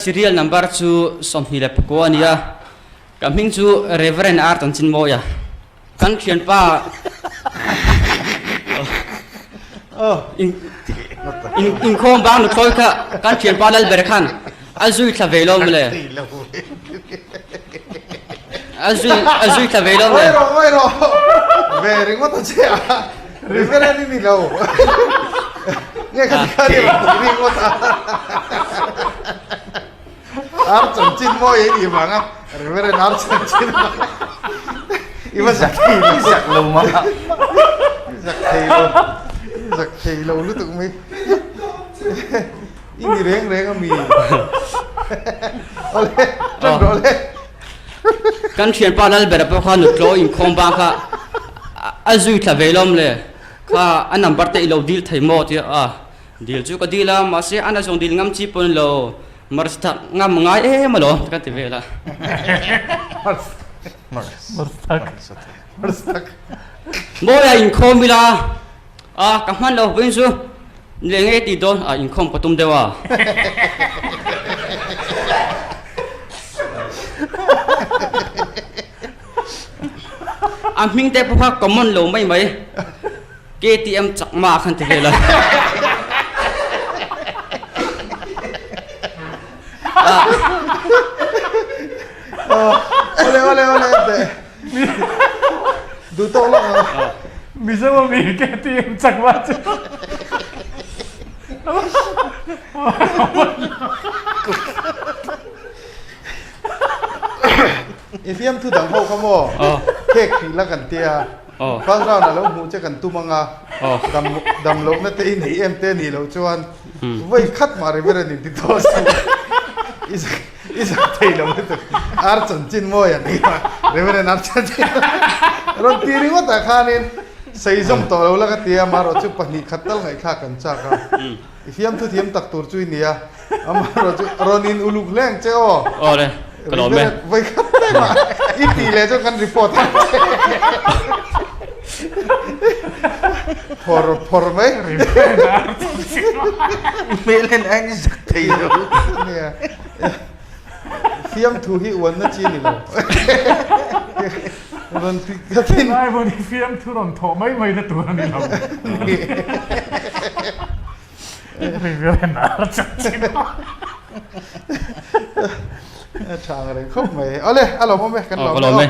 Serial number chu 24 a ni a, ka hming chu Reverend R Chanchinmawia. Kan thianpa inkhawm bang nuthlawi kha kan thianpa Lalber khan a zui thla ve lo mawle. A zui a zui thla ve lo mawle. Ngawi rawh ngawi rawh ve ringawt a che a Reverend i ni lo. Nge kha tikhan i rawn ti ringawt a. Ar chanchin mawi ei nih vang a Reverend ar chanchin i va zak thei lo. I zak lo mah. I zak thei lo. I zak thei lo lutuk mai. I ni reng reng a mi. Awle tan rawh le. Kan thianpa Lalbera pawh kha nutlaw inkhawm bang kha a zui thla ve lawm le. Kha a number te i lo dil thei maw tia a. Dil chu ka dil a, mahse a na zawng dil ngam chi pawn lo Mars thak ngam ngai em alawm ka ti vel a. Mawi a inkhawm ila a, ka hman lo vawiin chu leh ngei tih dawn a inkhawm ka tum deuh a. A hming te pawh kha common lo mai mai. KTM chakma khan ti vel a. Ole ole ole te. Du tawk lawk ang. Mizo a mi KTM chakma chu. I fiamthu dang ho kha maw? Khek hrih la kan tia. First round a lo hmuh che kan tum anga dam dam lohna te i nei em te nih loh chuan vawi khat mah Reverend in ti tawh suh i zak i zak thei lo lutuk ar chanchin mawi a nei a Reverend ar chanchin rawn ti ringawt ah khanin sei zawm tawh lo la ka ti a amaherawh chu 2 khat tal ngaihthlak kan chak a i fiamthu thiam tak tur chu i ni a amaherawh chu rawn in uluk hle ang che aw. Awle. Ka lawm e. Vawi khat mai mah i tih leh chuan kan report ang che. Phawr phawr mai. Hmel en aiin i zak thei lo. Nia. Fiamthu hi uanna chi ni lo. Rawn ti ka thin. Lai pawh ni fiamthu rawn thawh mai mai na tur a ni lo. A tha ang reng khawp mai. Awle, a lawmawm e, kan lawm e. Ka lawm e.